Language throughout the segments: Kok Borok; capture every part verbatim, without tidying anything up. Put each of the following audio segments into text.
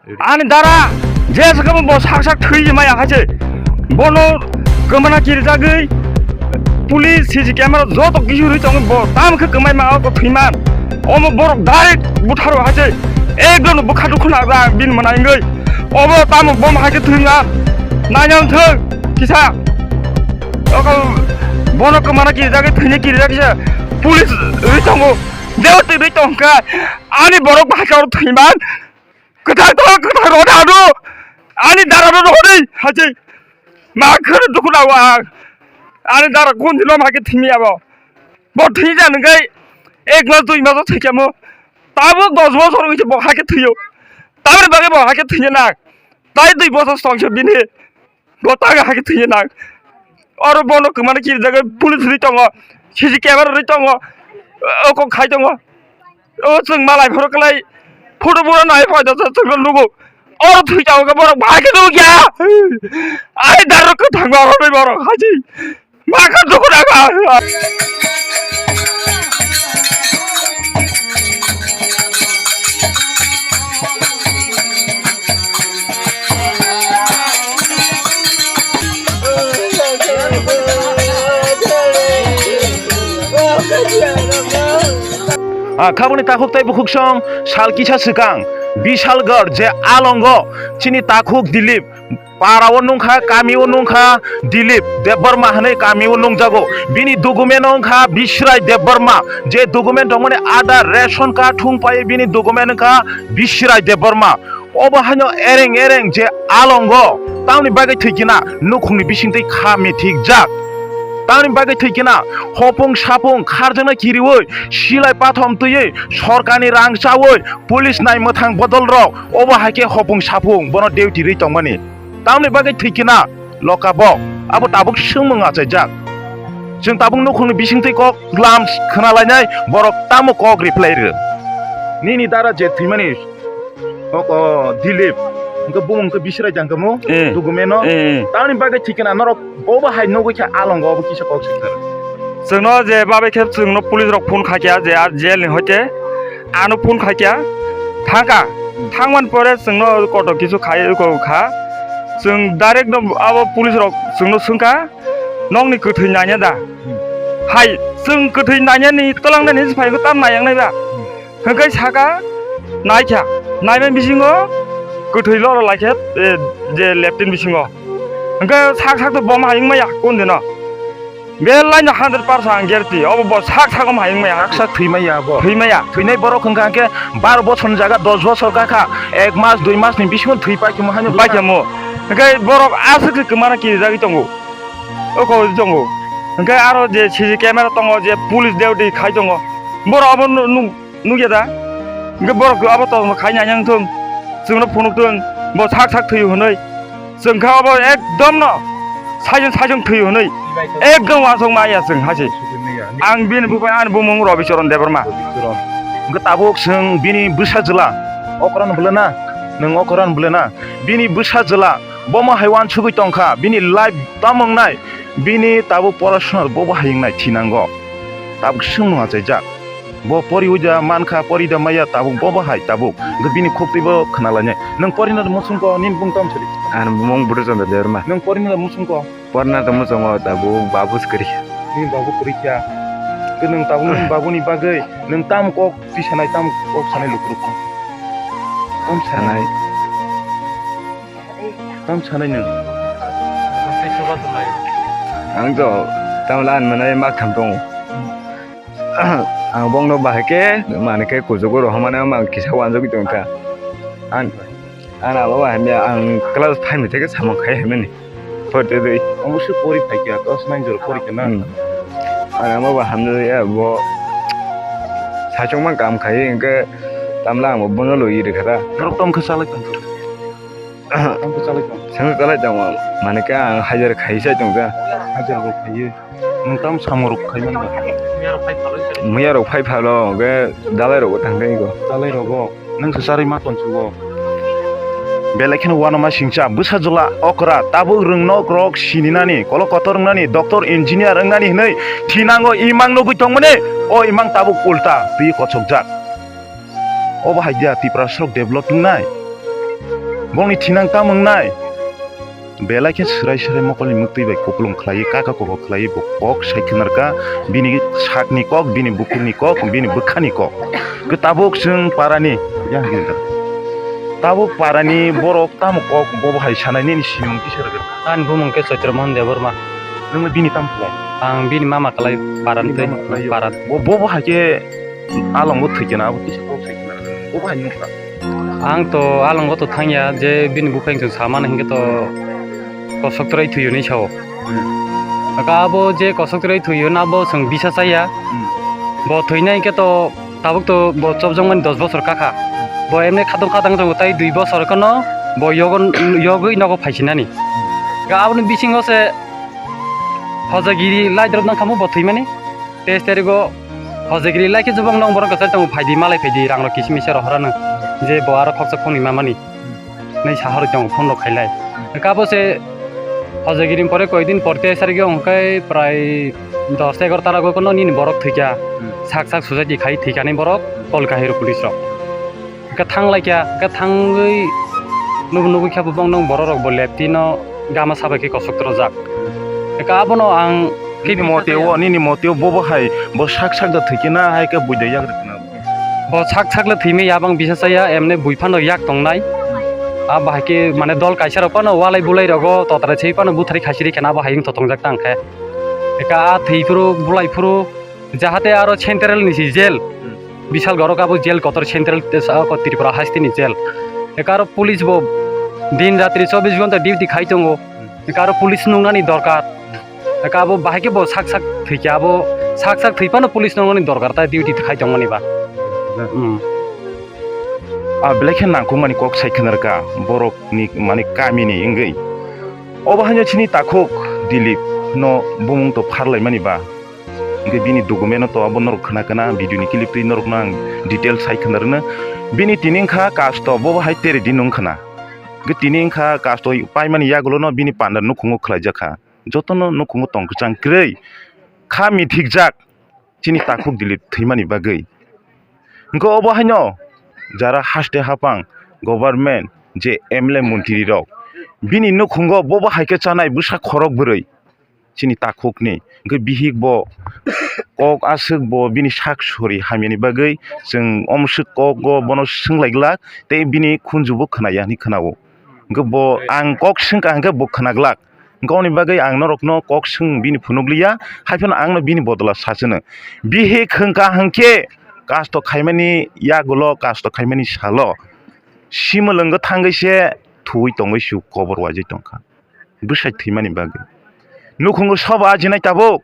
Ani dara je sakamo bo sak sak thwi maya hai se. Bono kwmana kirijagwi police C C camera joto kisu rwi tongo, bo tam khe kwmai ma o thwiman. Omo borok direct butharo hai se. Ekdom bwkha dukhu na ra bin mana ingwi. Obo tamo bom hai khe thwiman. Nainang thung kisa. Oko bono kwmana kirijagwi thwini kirijak kisa. Police rwi tongo. Jeo twi rwi tongkha. Ani borok bhai khe oro thwiman. Kwthar to kwthar rode ano. Ani dara no rode hajai. Ma khoro dukhu na wa. Ani dara kun dino ma ke thimi abo. Bo thini jan ngai ek mas dui mas thikamo. Tabuk dos bosor wngse bo ha ke thiyo. Tabuk bage bo ha ke thiyo na. Tai dui bosor song se bini. Bo taga hake thwiya nang. Oro bono kwmana kiri jaga police rwi tongo. C C camera rwi tongo. O kok khai tongo. O chwng malai phoro kwlai. Photo buro nai phaida chwng nugo. Oro thwi tongo borok bahai khe nugo ya. Ai daro kwthang oro borok haji. Maka dukhu daga. Ah, khaboni takhuk tei bukhuk song sal kisa swkang Bishalgarh je alongo chini takhuk Dilip para o nungkha, kami o nungkha Dilip Debbarma hinwi kami o nungjago. Bini document o wngkha Bisrai Debbarma. Je document tongmani Aadhaar, ration card thung pai bini document wngkha Bisrai Debbarma. Obo haino ereng ereng je alongo tamni bagwi thwikina nukhungni bisingtwi kha mithikjak. Tamni bagwi thwikina hopung sapung kharjakna kiriwi silai pathom twiwi sorkarni rang chawi police nai mwthang bodol rok obo hai khe hopung sapung bono duty rwi tongmani. Tamni bagwi thwikina loka bo abo tabuk swngmung achaijak. Chwng tabuk nukhungni bisingtwi kok lam khwnalainai borok tamo kok reply rw. Nini dara je thwimani Oko Dilip, hwnkhe bumung khe Bisrai jang kamo, Eh. Dugumeno. Eh. Tamni bagwi thikena norok bobo hai nugwi khe alongo obo kisa kok swi khe. Chwngno je babai khe chwngno police rok phone khaikya je ar jail ni hoite ano phone khaikya thangka. Thangmani pore chwngno koto kisu khai ko kha. Chwng direct no abo police rok chwngno swngkha, "Nokni kwthwi nanya da?" Hai, chwng kwthwi nanya ni twlang nani phai tam nayang nai ba. Hwnkhe saka naikha, naimani bisingo kwthwi loro laikha, e, je latrine bisingo. Hwnkhe sak sak to bom hayung maya, kun dino. Belai no hundred percent ang guarantee, obo bo sak sak om hayung maya. Sak sak thwi maya bo. Thwi maya. Thwinai borok hwnkha hwnkhe baro bosor ni jaga dos bosor kakha, ek mas, dui mas ni bisingo thwi paikhe mo haino. Paikhe mo. Hwnkhe borok aswk se kwmana kirijagwi tongo. Oko tongo. Hwnkhe aro je C C camera tongo, je police duty khai tongo. Borok obo nu-, nu-, Nukya da? Hwnkhe borok abo tongma khai nai nang thung, chwngno phunuk thung, bo sak sak thwiyo hwnwi. Chwng kha abo ekdom no saichung saichung thwiyo hwnwi. Ekdom uansuk ma ya chwng hasi. Ang bini buphai ani bumung Robi Choron Debbarma. Hwnkhe tabuk chwng bini bwsa jwla okra no bwlana, nwng okra no bwlana, bini bwsa jwla bomo hai uansugwi tongkha, bini life tamo wngnai, bini tabuk porosona bobo hai wngnai thinango. Tabuk swngmung achaijak. Bo poriwi da mankha, pori da maya tabuk, bo bo hai tabuk. Hwnkhe bini khuktwi bo khwnalainai. Nwng porina da muchungko, nini bumung tamo sari? Ani bumung Budu Chandra Debbarma. Nwng porina da muchungko? Porina da muchungo tabuk, babu se kwrwi kha. Nini babu kwrwi kha. Hwnkhe nwng tabuk nini babuni bagwi nwng tamo kok twi sanai, tamo kok sanai lukurok? Tamo sanai? Sanai. Tamo sanai nwng? Ang to tamo lan manai mak tham tongo. Ang bongno bahai khe, mane khe kuchugo rohormani, ang kisa uansugwi tongkha. Ang, ang abo bahai maya, ang class five ni theke samung khai himani. Photo dui. Ang se pori phai kha, class nine jora pori kha na. Hmm. Ang abo bahai hamjak ya, bo saichung ma kam khai, hwnkhe tamla ang bo bono loi rikha da. Norok tamo khe chalai tong? Tamo khe chalai tong? Chwng chalai tongo, mane khe ang hajar khai sai tongkha. Hajar rok khaiwi. Nwng tamo samung rok khai man ba? Muya rok phai phalo, hwnkhe dalai rogo thang thang go. Dalai rogo. Nwng se charwi ma tonsugo. Belai kheno uanama singcha, bwsa jwla okra, tabuk rwng nok rok sininani, kolok kotor wngnani, doctor, engineer wngnani hwnwi thinango imang nugwi tongmani, o imang tabuk ulta twi kochokjak. Obo hai dia Tiprasarok develop wngnai? Bongni thinang tamo wngnai? Belai khe swrai swrai mokolni mwktwi bai kupulung khlaiwi, kaka koko khlaiwi bo kok sai khwnarkha, bini sakni kok, bini bukurni kok, bini bwkhani kok. Khe tabuk chwng parani, yang gilda. Tabuk parani borok tamo kok bobo hai sanai nini sinimung kisa rwgwk. Ani bumung khe Chaitra Mohan Debbarma. Nwng bini tamo khlai? Ang bini mama khlai paran tei paran. Bo, bobo hai khe alongo thwikhe na, abo kisa kok sai khwnarkha. Bobo hai nukha. Ang to alongo to thangya je bini buphang chwng samani hinkhe to kosok twrwi thwiyo hinwi sao. Hmm. Aka abo je kosok twrwi thwiyo na bo chwng bisa chaya. Hmm. Bo thwinai hinkhe to tabuk to bo chopjokmani dos bosor kakha. Bo emne khatong khatang tongo tai dui bosor kheno bo yogo, yogwi nogo phaisinani. Aka aboni bisingo se hojagiri laidrop nang khamu bo thwimani. Teis tarigo hojagiri lai khe jubong nong borok kwchai tongo, phaidi malai phaidi, rang rok kisi misa rok horano je bo aro khoksa khongni mamani nai sahar tongo phone rok khailai. Kabo se hojagiri pore koi din pore teis tarigo hwnkhe prai dos egarota rogo kono nini borok thwikha, sak sak suicide khai thwikani borok Kolkahiro police rok. Hwnkhe thang lai kha, hwnkhe thangwi nubu nugwi khe bo bong nong borok rok bo leptino gama sabai khe kosok torojak. Hwnkhe abono ang nini mote o, nini mote o bobo hai bo sak sak da thwikhe na hai khe buidai yak rwkhe na? Bo sak sak le thwimai ya bang bisa chaya, emne bui phano yak tongnai. A bahai khe mane dol kaisa rok phano walai bulai rogo totrai thwi phano buthari khaisiri khena bo hai wng tong tongjak tang khe. Hwnkhe a thwi phuru bulai phuru jahate aro central ni si jail, hmm, Bishalgarh o abo jail kotor central te sa ko Tripura haste ni jail. Eka aro police bo din ratri chobbish ghonta duty khai tongo. Eka aro police nungnani dorkar. Eka abo bahai khe bo sak sak thwikha, abo sak sak thwi phano police nungnani dorkar ta duty khai tongmani ba. Hmm. A belai khe nangkukmani kok sai khwnarkha borok ni mane kami ni wngwi. Obo haino chini takhuk Dilip no bumung to pharlaimani ba. Hingke bini document no to abo norok khna khna video ni clip twi norok no ang detail sai khna rwna. Bini tini wngkha cast to bo hai tere din wngkhna. Hingke tini wngkha cast to paimani yagulo no bini panda nukhungo khwlaijak kha. Joto no nukhungo tong kwchang kwrwi kha mithikjak chini takhuk Dilip thwimani bagwi. Hingke obo haino jara haste hapang government je M L A montri rok bini nukhungo bobo hai khe chanai bwsa khorok bwrwi. Chini takhukni. Hwnkhe bihik bo kok aswk bo bini sak sori hamyani bagwi chwng omswk kok go bono swnglaigwlak tei bini khunju bo khwnaya hinwi khwnao. Hwnkhe bo ang kok swngkha hwnkhe bo khwnaglak. Hwnkhe aboni bagwi ang norokno kok swng bini phunukliya, haiphano angno bini bodola sachwno. Bihik hwnkha hwnkhe kasto khaimani yagulo, kasto khaimani salo simwlwngwi thangwi se thuwi tongwi su kobor waijwi tongkha. Bwsai thwimani bagwi. Nukhungo sobo ajinai tabuk.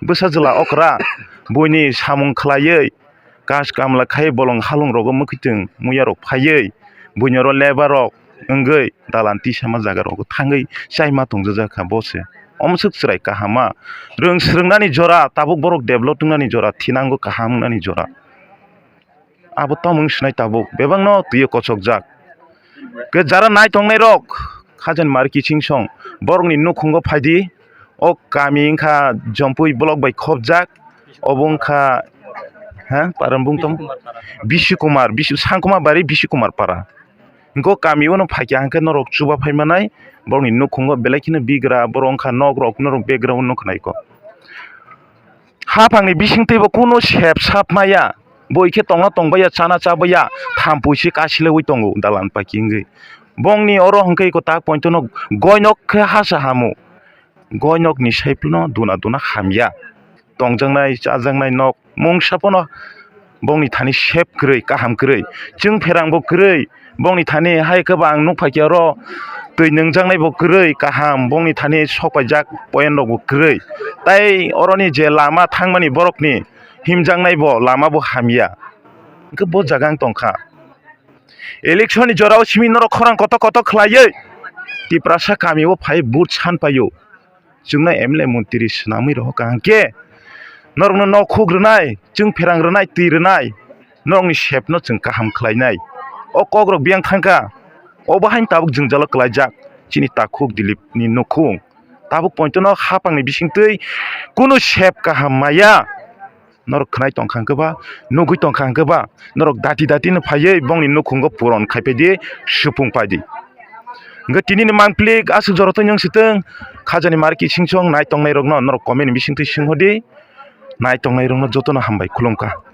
Bwsa jwla okra. Buini samung khwlaiwi. Kas kamla khai bolong halong rogo mwkhwtwng muya rok phaiwi. Buini oro lebar rok wngwi dalan tisama jaga rogo thangwi chaima tongjajak kha bo se. Omswk chwrai kaham ma. Rwng swrwngnani jora tabuk borok develop wngnani jora thinango kaham wngnani jora. Abo tamo wng sinai tabuk, bebakno twiyo kochokjak. Khe jara nai tongnai rok, Khajan Mari Kiching song, borokni nukhungo phaidi, o kami wngkha Jompui block bai khopjak, obo wngkha, ha, paran bung tong? Bisi Kumar, Bisi, Sangkuma Bari, Bisi Kumar Para. Hingke o kami o no phaikha hingke norok chuba phaimanai, borokni nukhungo belai kheno bigra, borok wngkha nok rok, norok background nukhnai kho. Haphangni bisingtwi bo kunu sep sap maya, boi khe tongna tongbaiya, chana chabaiya, thampui se kasileui tongo dalan paki wngwi. Bongni oro hwnkhe eko tak pointono goinok khe hasa hamo. Goinokni saiphilno duna duna hamya. Tongjaknai, chajaknai nok mungsa pono bongni thani sep kwrwi, kaham kwrwi. Chwng pherangbo kwrwi, bongni thani hai khe bo ang nukphaikhe oro twi nungjaknai bo kwrwi kaham, bongni thani sokpaijak point rok bo kwrwi. Tai oroni je lama thangmani borokni himjaknai bo lama bo hamya. Hwnkhe bo jaga ang tongkha. Election ni jora o simi norok khorang kotor kotor khlaiwi Tiprasa kami o phai vote san paio. Chwngno M L A montri swnamwi rohor kaham khe norokno nok khuk rwnai, chwng pherang rwnai, twi rwnai, norokni sepno chwng kaham khlainai. O kokrok biyang thangkha, obo haino tabuk jwngjalo klaijak chini takhuk Dilip ni nukhung. Tabuk pointono haphangni bisingtwi kunu sep kaham maya. Norok khwnai tongkha hwnkhe ba, nugwi tongkha hwnkhe ba, norok dati dati no phaiwi bongni nukhungo puron khaipai di, supung pai di. Hwnkhe tini ni mangpili aswk jora twi wng sitwng, khajani mari kising song nai tongnai rokno norok comment bising twi sing hodi, nai tongnai rokno jotono hambai khulumkha.